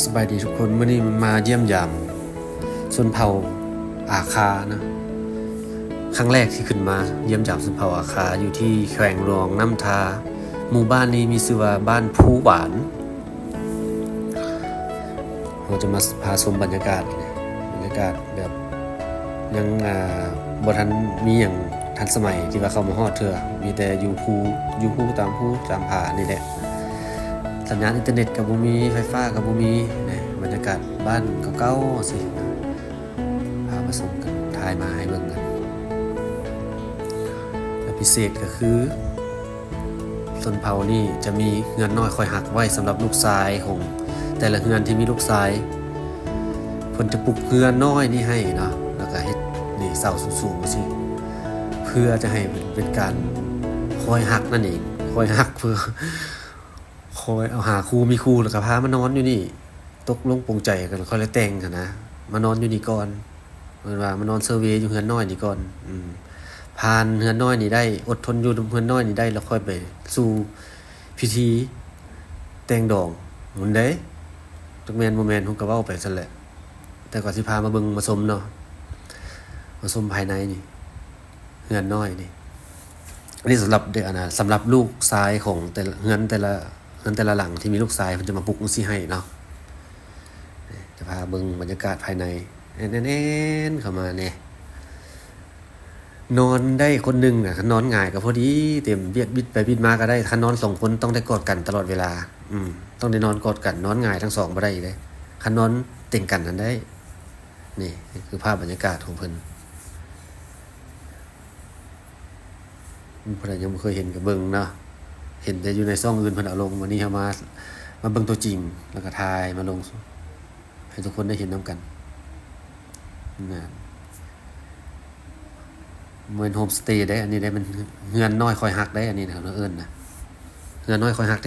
ສະບາຍດີທຸກຄົນ, ມື້ນີ້ມາຢ້ຽມຢາມຊົນເຜົ່າອາຄານະ. ຄັ້ງແລກທີ່ຂຶ້ນມາຢ້ຽມຢາມຊົນເຜົ່າອາຄາ ຢູ່ທີ່ແຂວງຫຼວງນ້ຳທາ. ໝູ່ບ້ານນີ້ມີຊື່ວ່າບ້ານພູຫວານ. ເຮົາຈະມາພາຊົມບັນຍາກາດ, ບັນຍາກາດແບບຍັງ ອ່າ ບໍ່ທັນມີຫຍັງທັນສະໄໝທີ່ວ່າເຂົ້າມາຮອດເທື່ອ, ມີແຕ່ຢູ່ພູ ຢູ່ພູ ຕາມພູຕາມຜານີ້ແຫຼະ. ສັນຍານອິນເຕີເນັດກໍບໍ່ມີ, ໄຟຟ້າກໍບໍ່ມີນະ. ບັນຍາກາດບ້ານເກົ່າໆ ຊີ້ ພາມາຊົມກັນ, ຖ່າຍມາໃຫ້ເບິ່ງກັນ. ແລະ ພິເສດກໍຄື ຊົນເຜົ່ານີ້ຈະມີເຮືອນນ້ອຍຄອຍຮັກໄວ້ສຳລັບລູກຊາຍຂອງແຕ່ລະເຮືອນທີ່ມີລູກຊາຍ. ເພິ່ນຈະປຸກເຮືອນ້ອຍນີ້ໃຫ້ເນາະ, ແລ້ວກໍເຮັດນີ້ເສົາສູງໆ ຈັ່ງຊີ້ ເພື່ອຈະໃຫ້ເປັນ ເປັນການຄອຍຮັກນັ້ນເອງ, ຄອຍຮັກ ເພື່ອ ຄອຍເອົາຫາຄູ່ມີຄູ່ ແລ້ວກໍພາມານອນຢູ່ນີ້. ຕົກລົງປົງໃຈກັນ ຄ່ອຍລະແຕ່ງຫັ້ນນະ, ມານອນຢູ່ນີ້ກ່ອນ. ເພິ່ນວ່າມານອນເຊີເວຢູ່ເຮືອນນ້ອຍນີ້ກ່ອນ, ອືມ ຜ່ານເຮືອນນ້ອຍນີ້ໄດ້, ອົດທົນຢູ່ນຳເຮືອນນ້ອຍນີ້ໄດ້ ແລ້ວຄ່ອຍໄປສູ່ພິທີແຕ່ງດອງພຸ້ນເດ້. ຈັກແມ່ນບໍ່ແມ່ນ ເຮົາກໍເວົ້າໄປຊັ້ນແຫຼະ, ແຕ່ກໍຊິພາມາເບິ່ງມາຊົມເນາະ, ມາຊົມພາຍໃນນີ້. ເຮືອນນ້ອຍນີ້ ອັນນີ້ສຳລັບເດ ອັນນະ ສຳລັບລູກຊາຍຂອງແຕ່ລະເຮືອນ ແຕ່ລະເຮືອນແຕ່ລະຫຼັງທີ່ມີລູກຊາຍ ເພິ່ນຈະມາປຸກຈັ່ງຊີ້ໃຫ້ເນາະ. ຈະພາເບິ່ງບັນຍາກາດພາຍໃນ. ແອນໆໆ ເຂົ້າມາແດ່. ນອນໄດ້ຄົນໜຶ່ງນະ, ຄັນນອນຫງາຍກໍພໍດີ, ເຕັມວຽກບິດໄປບິດມາກໍໄດ້. ຄັນນອນສອງຄົນຕ້ອງໄດ້ກອດກັນຕະຫຼອດເວລາ, ອືມ ຕ້ອງໄດ້ນອນກອດກັນ, ນອນຫງາຍທັງສອງບໍ່ໄດ້ເດ້. ຄັນນອນເຕັງກັນນັ້ນໄດ້. ນີ້ຄືພາບບັນຍາກາດຂອງເພິ່ນ. ຜູ້ໃດຍັງບໍ່ເຄີຍເຫັນກໍເບິ່ງເນາະ, ເຫັນແຕ່ຢູ່ໃນຊ່ອງອື່ນເພິ່ນເອົາລົງ. ວັນນີ້ເຮົາມາ ມາເບິ່ງຕົວຈິງ ແລ້ວກໍຖ່າຍມາລົງໃຫ້ທຸກຄົນໄດ້ເຫັນນຳກັນນະ. ບໍ່ແມ່ນໂຮມສະເຕເດ້ ອັນນີ້ເດ້, ມັນເຮືອນນ້ອຍຄອຍຮັກເດ້, ອັນນີ້ນະ ເຂົາເອີ້ນນະ ເຮືອນນ້ອຍຄອຍຮັກເດ້.